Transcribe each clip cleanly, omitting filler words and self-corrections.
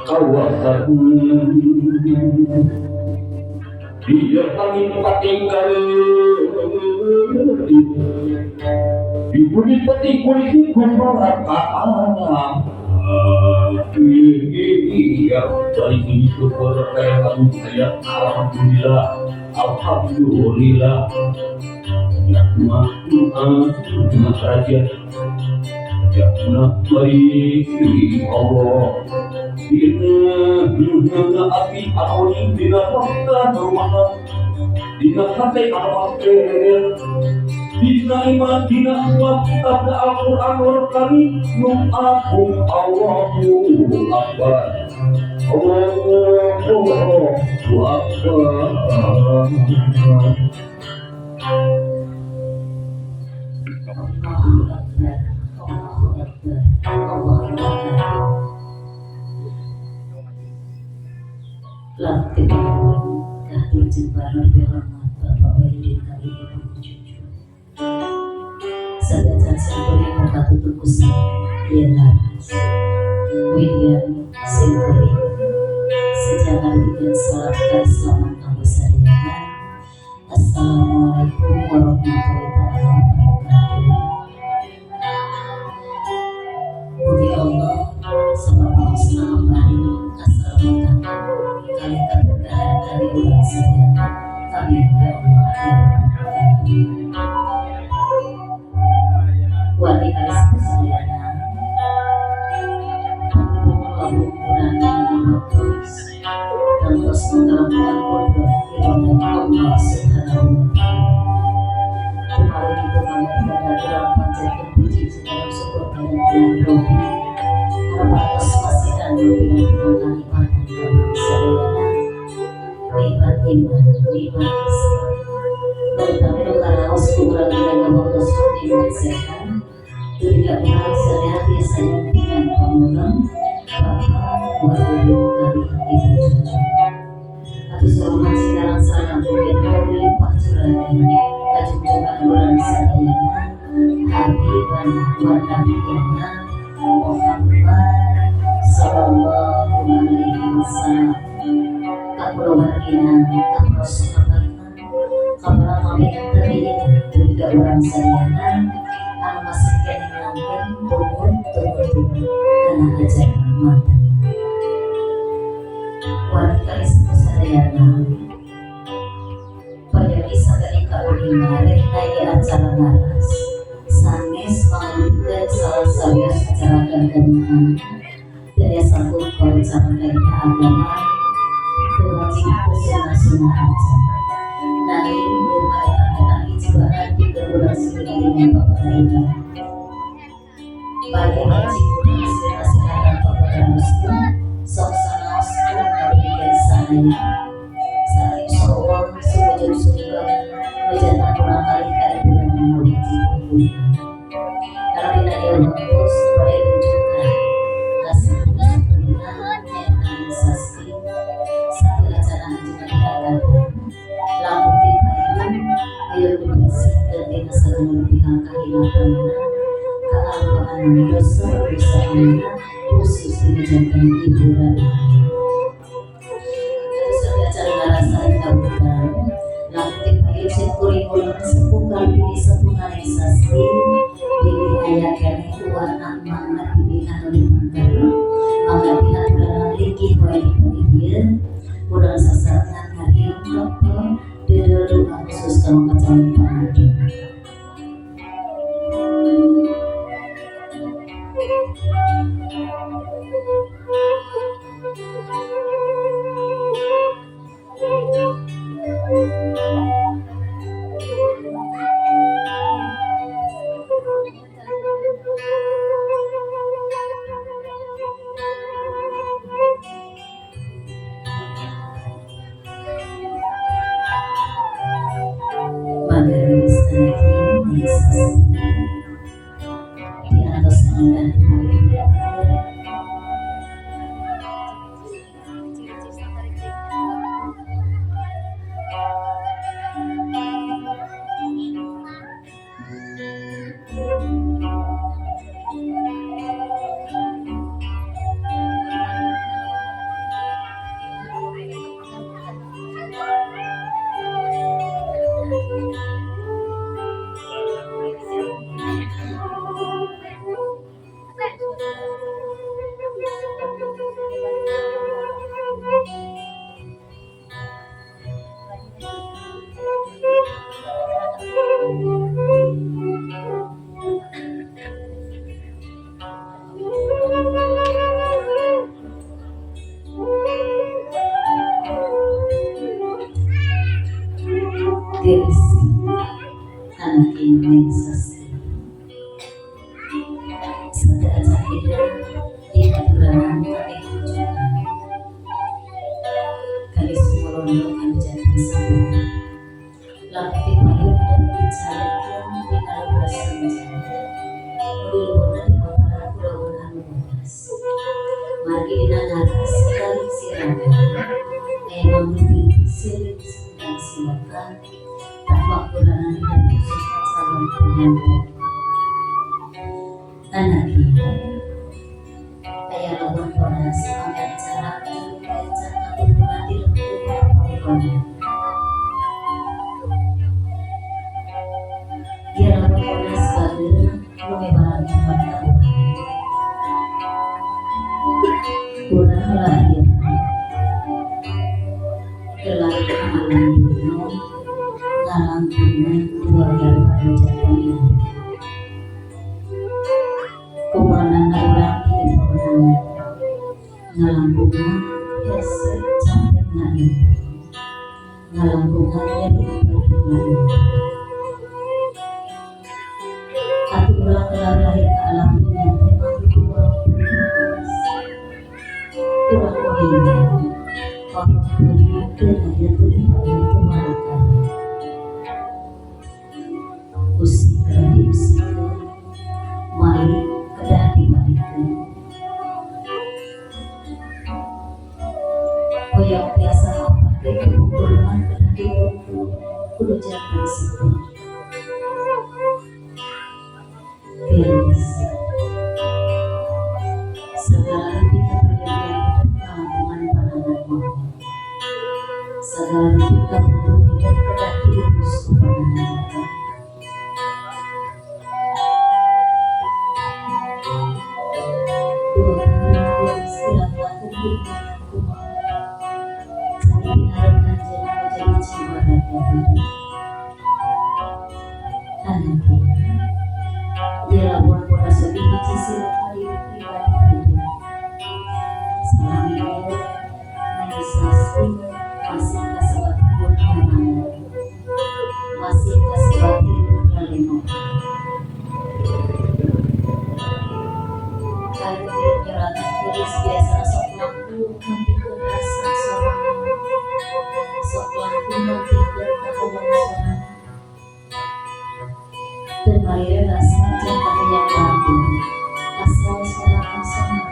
Kawasan dia angin patinggal di bumi peti kulisi kumaraka iya dari syukur saya alhamdulillah alhamdulillah ya raja ya Allah api atau dina rumah dina hati atau dina iman dina Islam kitab Al-Quran Al-Karim nu agung Allahu Akbar Allahu Akbar. Allahu Akbar, Allahu Akbar, Allahu Akbar. Latih kahatur jembar lebih hormat Bapak Wahidin kali Ibu Cucu. Sadacan simkuring muka tutup kusam ieu laras. Widian simkuring sejangan bikin salam kaislaman kanggo sadayana. Assalamualaikum warahmatullahi wabarakatuh. Mugi Allah sabab paosna paring kasalamatan kali kaberkahan kali urang sadayana. Amin ya Allah ya Rabbal alamin. Wargi kali sadayana, lamun kurang waktu terus mengalahkan kodrat irodat Allah Subhanahu wa Ta'ala. Kemarin itu kami berada panjatkan puji segala syukur dan Robi. Harapan masihan bilang kanikmatan kami sadayana. Nikmat iman, nikmat Islam. Terutama nu karaos ku urang dina waktu nikmat sehat. Dunia urang sadaya biasanya dengan pamunang Bapak Wahyu kali Ibu Cucu. Atuh sorohan sekarang salam mungkin limpah curahan kajunjungan urang sadayana Habibana wa nabiyana Muhammad sallallahu alaihi wasallam. Kakulawargina, ka sahabatna, ka para tabi'in tabi'in, juga urang sadayana anu masih keneh langgeng tumut tumut kana ajaran mantan. Wargi kali sadayana, peryogi sakedik kauninga rehna ieu acara ngaras sanes mangaluputkeun salah sawios acara keagamaan daya sangkut paut sareng kaidah agama teu wajib teu sunah-sunah acan. Nanging ieu mah etang-etang hiji bahan pikeun urang sieun papada ibadah. Bagi wajib urang sieun nasehatan papada muslim sok sanaos anu ngarugikeun sahaya. Sareng insyaallah sumujud sumingkem nu jantan urang kalih ka ibu nu wajib hukumna. Karena dina ieu waktu bade rujukan ka satungtungna nyaeta sasti sateuacanna anjeunna diangkat langkung ti payun hayu dibersihkeun tina sagala pihak kahilapanana kaalpaanana dosa dosaanana khusus dina janten hiburan. Atuh sateuacan ngarasain kabutan langkung ti payun simkuring ulang sepuh kali sepuh ngaring sasti bilih aya keneh warna mangga bibi anu dipangker mangga dihaturanan linggih wae di palih dieu urang sasarengan ngariung kepel deudeuh doa khusus kanggo kacalon panganten. Pagaris anaki Yesus di atas tangga. Tiris anaki Yesus sada di aturan kami kali sumorono anu jantan sama lampu payun dan dicarikan di alam senja luluhurna di hamparan kulaun anu bodas margi dina ngaras kali siraga aya mampu sirik dan silakan tanpa kurangan dan khususnya calon pengantin anaki aya lawan bodas angkat jarak juru atau menganti lentur. Dia lawan bodas bager lumebaran tempat ka urang lahir gelar alam duno ngalangkungan dua garba anu jantan ibu kumaranana urang di pawenangan ngalangkungan hese campurna ibu ngalangkungan nyeri perihna ibu atuh urang gelar lahir ka alam dunya teh mangku urang urang uninga orang punya teu aya teu dipayun teu marakan usik kedah diusikeun malik kedah dibalikeun hoyong tiasa hampir kapungkur mah kedah dituntut kudu jantan sepuh. Tiris segala rupi kaperyogian hidup kalangkungan panangan mawa segala rupi kabutuh hidup kedah diurus ku panangan mawa. Dua tiris urang langkung diuningan ku mawa cari pinarep anjeunna nu jadi jiwa raga hidup. Anaki ieu lamun bodas oge hiji sila kalima pribadi hidup. Salami ieu Nani masih kasebat hirup nyaman masih kasebat hirup lalemokan. Ari hirup nyorangan geulis biasana sok langkung mentikeun rasa sorangan sok langkung mentikeun kahoyong sorangan teu malire rasa jeung kahayang batur asal sorangan senang.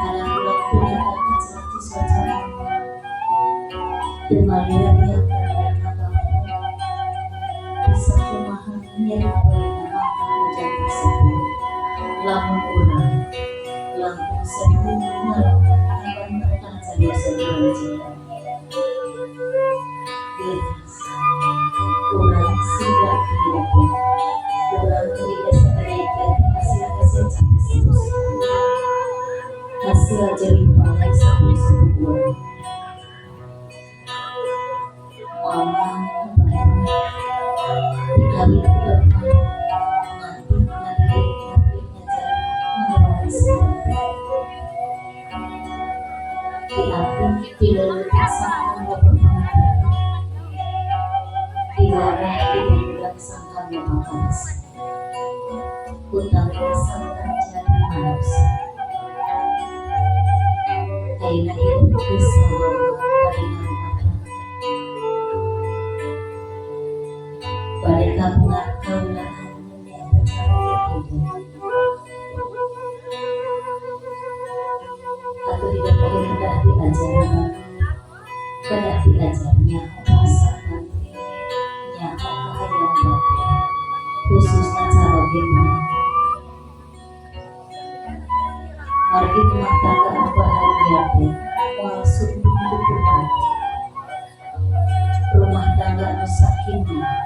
Karang ulah teu ninggalkeun siswa calon teu malire riak karena batur bisa kumaha nyeri poena mangga nu janten sepuh lamun urang langkung sering ngalawan ngabanten kana cariosan urang cinta. Geulis urang siga kieu ge urang teu sagede kieu teh hasil hese capek sepuh hasil jerih payah sapuh-sepuh urang. Mama bapak dikawin ku lemah nganti ngadidik nepi ngajar ngawariskeun ti abdi ti leuleutik sangkan loba pangarep diwarah ti barudak sangkan loba karasa utama sangkan jadi manusia. Ayeuna hirup geus sawareh bade ngarumat. Kagungan kaula anu nyaeta caroge hidup. Atuh hidup oge kedah diajar, kedah diajar nyaho pasangan, nyaho kahayang batur, khususna caroge mah. Margi rumah tangga anu bahagia teh moal sumping ku kumaha. Rumah tangga anu sakinah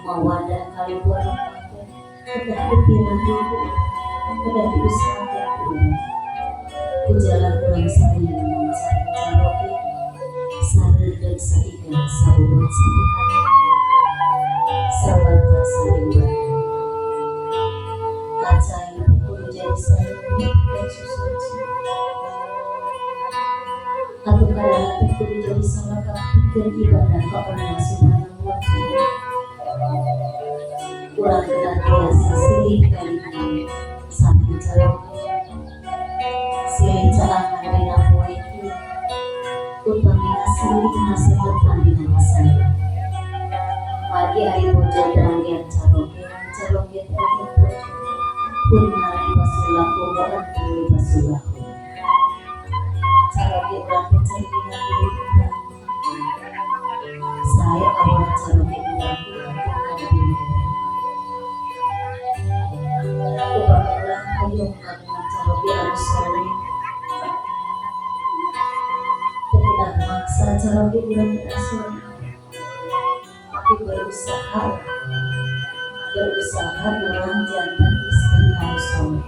mawadah kalih warahmah teh kedah dipilih, kedah diusahakeun ku urang. Ku jalan urang salian sareng caroge, sareudeuh saiga, sabobot sapihak, sabata saling bantu. Kacai kudu jadi sayur dan susu. Atuh kadang teh kudu jadi salaka pikeun ibadah ka Allah Subhanahu wa Ta'ala. Urang kedah tiasa silih galingan sareng caroge, silih caangan dina poe kieu, utamina silih nasehatan dina kasaya. Margi ari bojo teu anggen caroge, caroge teu anggen bojo. Hunna libasul lakum wa antum libasul lahum. Caroge urang teh cerminan diri urang. Sae awal caroge urang diantuk kana diri urang. Upami urang hoyong kagungan caroge anu soleh, teu kedah maksa caroge urang kedah soleh, tapi berusaha, berusaha urang janten istri anu soleh.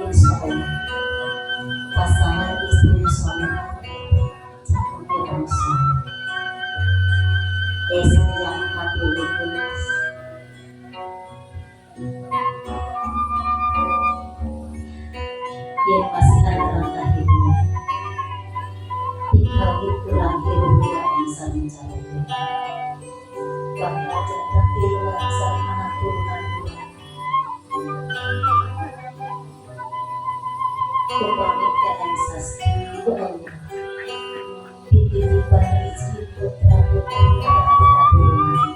Insya Allah pasangan istri nu soleh caroge anu soleh. Senjang katilu geus yen masihan urang kahibur, pikawit urang hirup duaan sareng caroge, bakal janten tiluan sareng anak turunan urang. Upami kaen sasti ku Allah dititipan rezeki putra putri atau katurunan,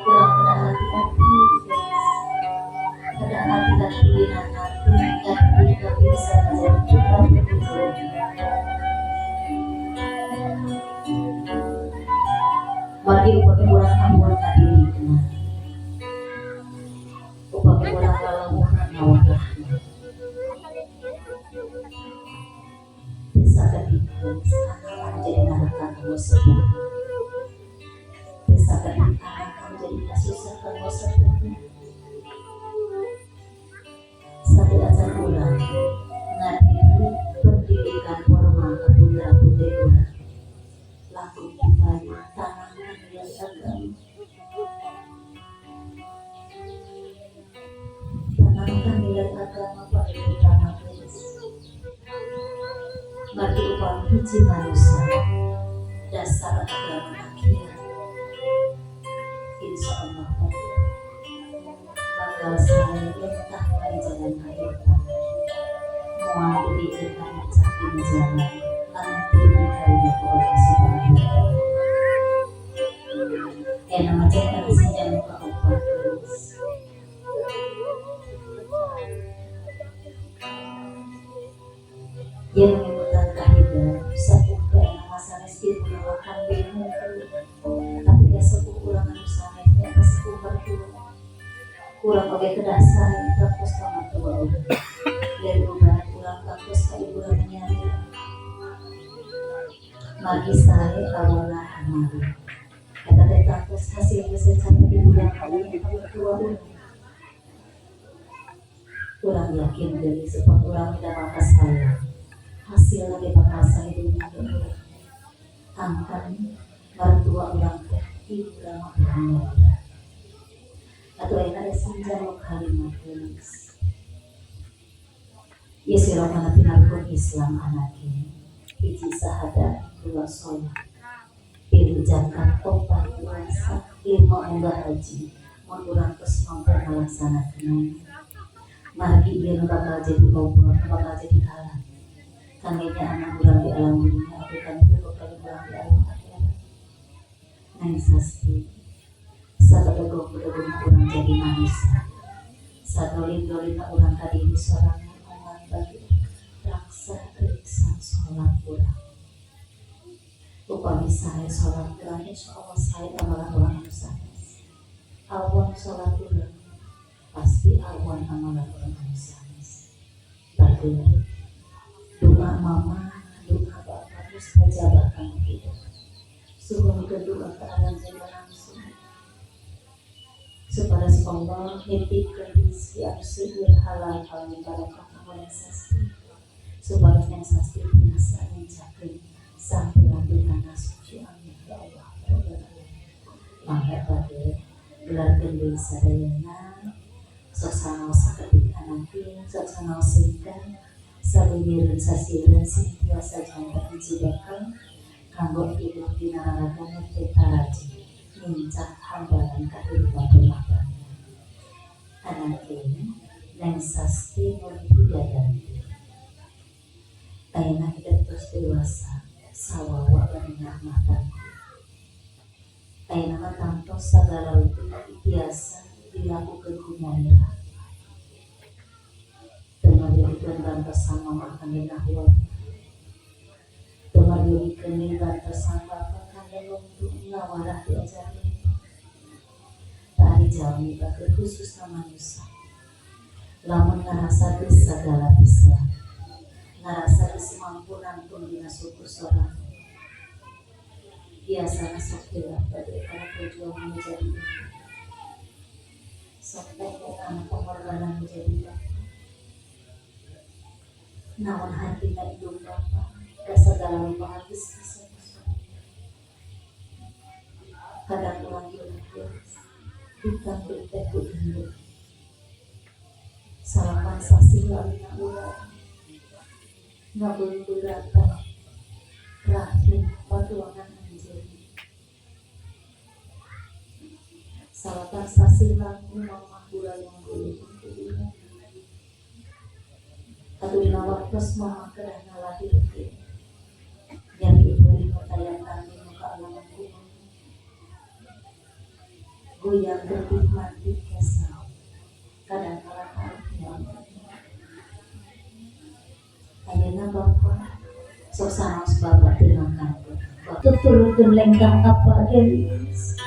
urang kedah hati-hati guys, kedah hati-hati dina hati ngadidik bisa menjadi putra putri urang. Margi upami urang ampun kadidikna, upami urang lalawuhna ngawarahna, teu sakedik geus anak anu jadi neraka kanggo sepuh, teu sakedik anak anu jadi kasusah kanggo sepuhna. Sateuacan urang ngadidik pendidikan formal ka putra putri urang, langkung pipayu tanamkan nilai agama, tanamkan nilai agama pada putra geus. Margi upami hiji manusia dasar agama kieu, insya Allah bakal sae lentah bari jalan kahirupan, moal dugikeun ka nincak dina jalan anu teu dikaridho ku Allah Subhanahu wa Ta'ala. Aya mah janten senjang nu kaopat geus. Yen ngemutan kahidep sepuh teh aya sanes ieu lahan bingung, tapi da sepuh urang anu sanes teh eta sepuh mertua. Urang oge kedah sae tangtos ka mertua urang, dari ubahan urang tangtos ka ibu urang nyari. Margi sae awalah malu eta teh tangtos hasil geus ibu urang ka mertua urang. Urang yakin geulis upami urang midamel kasaya, hasilna ge bakal sae dunya ge urang. Angkan mertua urang teh ibu urang mah urang nyalira. Atuh ayeuna aya senjang nu kalima geulis. Ieu sirotana tina rukun Islam anake. Hiji sahadat, dua sholat, tilu zakat, opat puasa, lima unggah haji. Mun urang geus mampu ngalaksanakeun, margi ieu nu bakal jadi obor, nu bakal jadi alam kangge anak urang di alam dunia atau kangge bekal urang di alam akhirat. Neng sasti. Kudu urang jadi manusia. Sadolim-dolimna urang ka diri sorangan omat bagi raksa riksa sholat urang. Upami sae sholat urang, insyaallah sae amalan urang anu sanes. Awan sholat urang, pasti awan amalan urang anu sanes. Bageur doa mama, doa bapak mustajabah kanggo hidup. Suhunkeun doa ka aranjeunna langsung. Supaya Allah nitipkeun rezeki anu seueur halal kalawan barokah kanggo Neng Sasti. Supaya Neng Sasti tiasa ngincakeun sampai di tanah suci. Amin ya Allah ya Rabbal alamin. Mangga bageur gelarkeun deui sadayana. Sok sanaos sakedik anangking, sok sanaos singkang, salunyireun sasieureun sing tiasa janten hiji bekal kanggo hidup dina raraga nu teu taraji nincak hambaran kahirupan rumah tangga. Anangking Neng Sasti Nur Hidayanti. Ayeuna hidup tos dewasa, sawawa bade rumah tangga. Ayeuna mah tangtos sagala rupi tiasa dilakukeun ku nyalira. Teu maryogikeun bantosan mama kangge ngahuap. Teu maryogikeun deui bantosan bapa kangge nungtung ngawarah diajar. Tah ari jalmi bageur khususna manusia. Lamun ngarasa geus sagala bisa, ngarasa geus mampu nangtung dina suku sorangan. Biasana sok hilap bade kana perjuangan menjadi ibu. Sok poho kana pengorbanan menjadi bapa. Naon hartina indung bapa, da sagala rupa geus bisa ku sorangan. Kadang urang hilap geus ditanggung teh ku indung. 9 sasih lalina urang ngabeungbeuratan rahim patuangan anjeun. 9 sasih langkung mamah burayang geuleuh ku urang. Atuh dina waktos mamah kedah ngalahirkeun. Nyeri peurih nu tayang tanding nu kaalaman ku mama. Goyang getih mati kesal. Kadang kala taruh nyawa. Ayeuna bapa sok sanaos bapak teu ngangkat. Tuturkeun lengkah apa geus.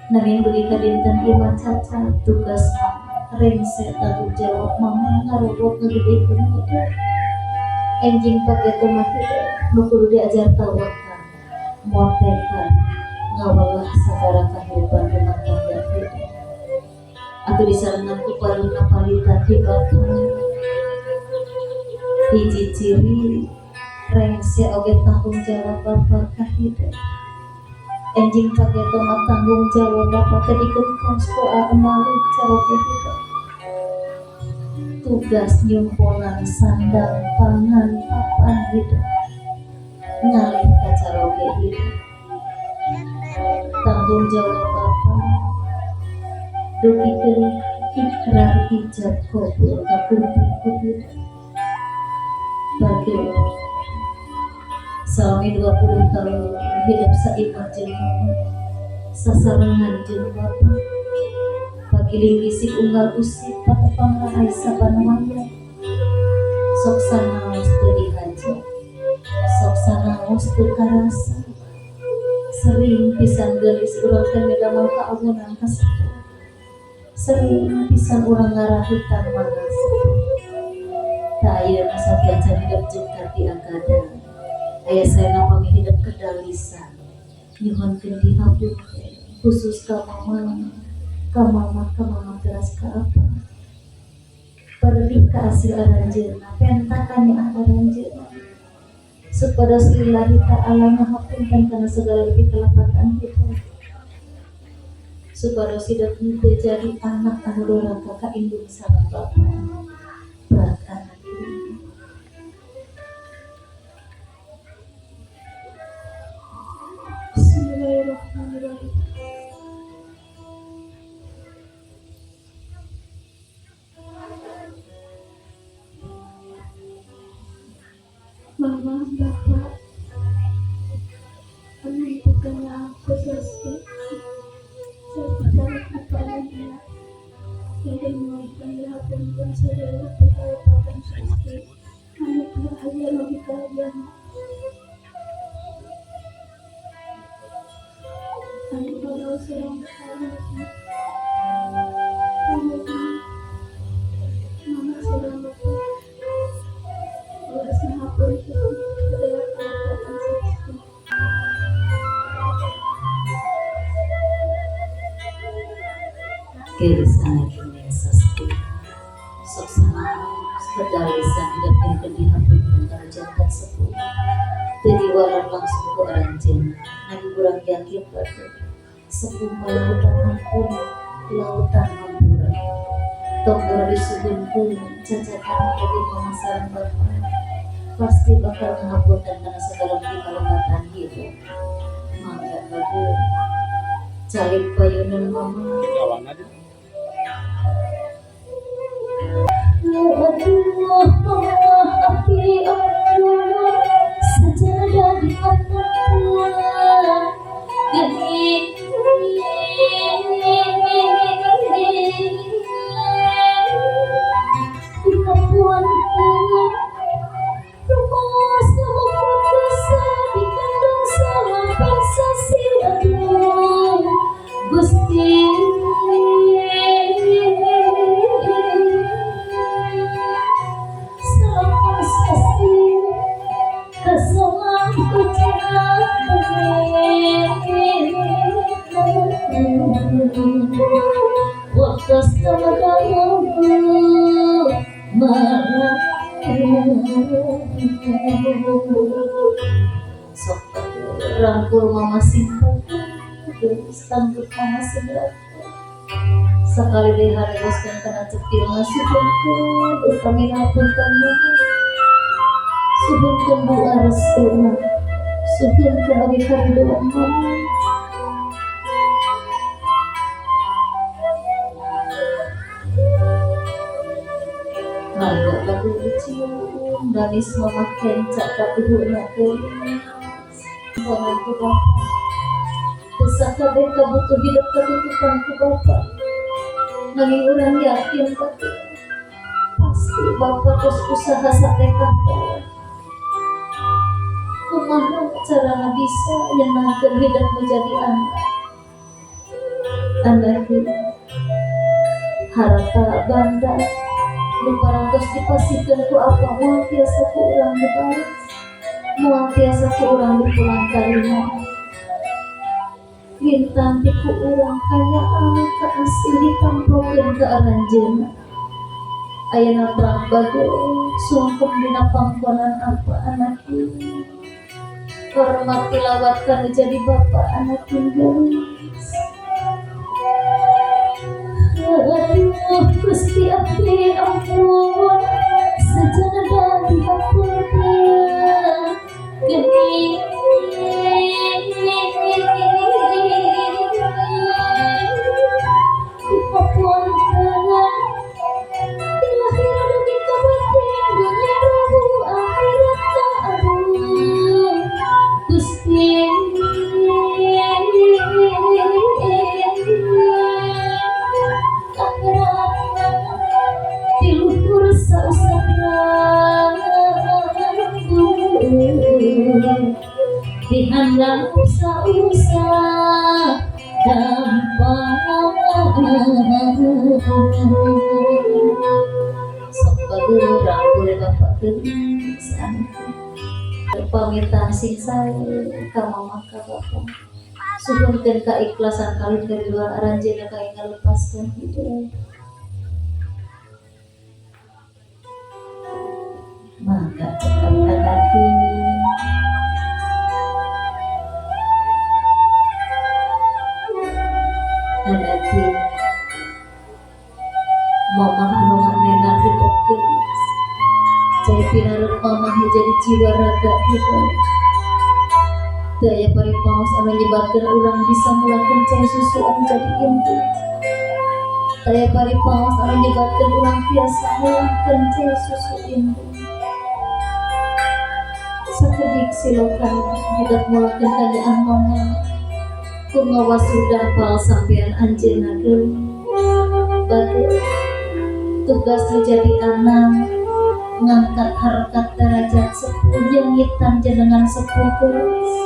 Nanging dugi ka dinten ieu mah cacat tugas mama rengse tanggung jawab mama ngarobot ngagedekeun hidup. Enjing pageto mah hidup nu kudu diajar tawakal, motekad, Ngawalah sagala kahirupan rumah tangga hidup. Atau disarengan ku paluna palita ti bapa. Hiji ciri rengse oge tanggung jawab bapa ka hidup. Enjing pageto mah tanggung jawab bapa teh dikeun ku malu caroge hidup. Tugas nyumponan sandang pangan papan hidup ngalih ka caroge hidup. Tanggung jawab bapa dugikeun ikrar ijab kabul kakumpul ku hidup. Bagi salami 20 tahun hidup saimah jeung mama, sasarengan jeung bapa. Pagiling gisik unggal usik patepang rahay saban waya. Sok sanaos teu dihaja, sok sanaos teu karasa. Sering pisan geulis urang teh midamel kaagunan ka sepuh. Sering pisan urang ngarahutan mangga sepuh. Tah ayeuna sateuacan hidup jeung karti angkada. Aya saena pami hidup kedalisan. Nyuhunkeun dihapunten khusus ka mama, ka mama, ka mama teras ka apa. Perdi ka hasil aranjeunna, penta ka nyaah aranjeunna. Supados lillahi ta'ala ngahapunten kana segala lebih kalepatan hidup. Supados hidup henteu jadi anak anu doraka ka indung sareng bapa. Berat anak ini. Bismillahirrahmanirrahim. Mama, Bapak, menentukannya aku selesai. Saya bicara kepadanya. Jadi menghapun segala perkataan selesai. Anu aja lebih kalian. Anu baru serang kalian. Anu mama serang bapak. Ulas menghapun segala perkataan selesai. Gelis anak ini sasti. Sok sanaos kedalisan hidup yang dihapunten kana jantan sepuh. Teu diwaran langsung ku aranjeunna. Nanging urang yakin batur sepuh mah lautan hampura, lautan hampura. Tong boro disuhunkeun cacakan oge mama sareng bapa. Pasti bakal ngahapunten kana segala budi kalepatan hidup. Mangga batur calik payunan mama. Aduh, api aduh, sajadah di atas geni di kapuan rumah sama putus dikandung sama sasi aduh Gusti. Sok rangkul mama simpel, tangguh mama segera. Sekali deh hari boskan kena cepil suhunkeun utamina punten mama. Suhunkeun doa restuna, suhunkeun oge karidoan mama. Mangga lagu cium danis mama kenca katuhuna geulis. Pohon ku bapa, sakabeh kabutuh hidup katutupan ku bapa. Nanging urang yakin tapi pasti bapa terus usaha satekah poe. Kumaha carana bisa nyenangkeun hidup menjadi anak. Anak hidup harta banda nu parantos dipasihkeun ku apa moal tiasa ku urang dibalas, moal tiasa ku urang dipulang karima. Lintang ti ku urang kayaan kaasih ditampokeun ka aranjeunna. Ayeuna prak bager sungkem dina pangkonan apa anak ieu. Hormat tilawat kanu jadi bapak anak geus. Aduh Gusti abdi ampun sejarah dihapunten geuning dihapunten dilahir dugi ka batin dunya ruhu akhirat ka agung Gusti akhirat di luhur sausap rambut di handap sausap dampang sok bager rangkul bapak geulis pamitan sing sae ka mama ka bapak suhunkeun kaikhlasan kalih kariduan aranjeunna ka ngalepaskeun hideung. Mangga cekap anakku. Anaki mamah anu hanena hidup geus. Cai pinareun mamah nu jadi jiwa raga hidup. Teu aya paripaos anu nyebatkeun urang bisa mulakeun cai susu anu jadi indung. Teu aya paripaos anu nyebatkeun urang tiasa mulakeun cai susu indung. Sakedik silokan budak mulakeun kanyaah mama. Ku ngawasu dampal sampean anjeunna geus. Bager tugas nu jadi anak ngangkat harkat derajat sepuh nyengitan jenengan sepuh geus.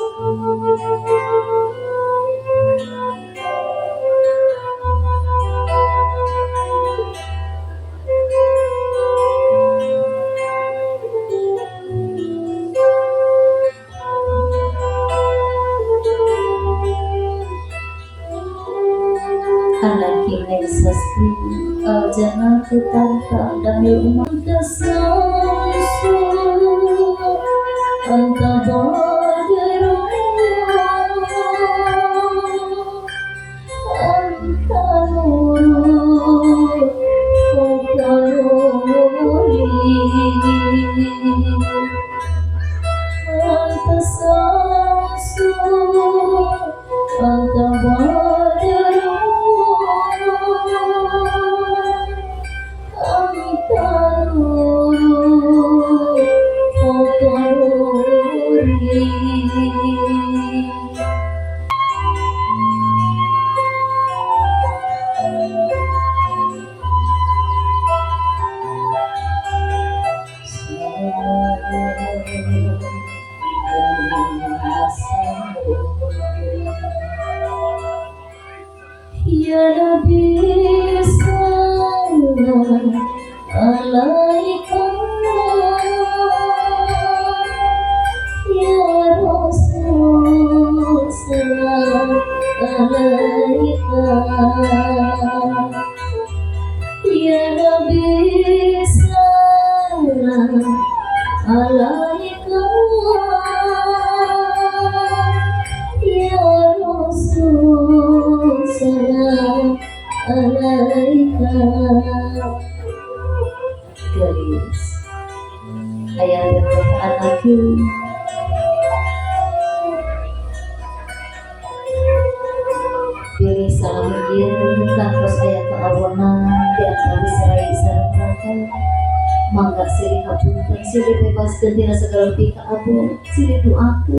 Anaki Neng Sasti al-jannatu tanpa damil umat tasamsu anta badru anta nuru fawqa nuri anta samsu anta badru anta nuru fawqa nuri. Ya Nabi salam alaika ya Rasul salam alaika ya Nabi salam alaika ya Rasul salam alaika. Garis ayah dan anakku pilih salam ieu kantos aya kaawonan di antawis rai sareng raka. Mangga silih hapunten silih bebaskeun tina sagala pikaabon silih doakeun.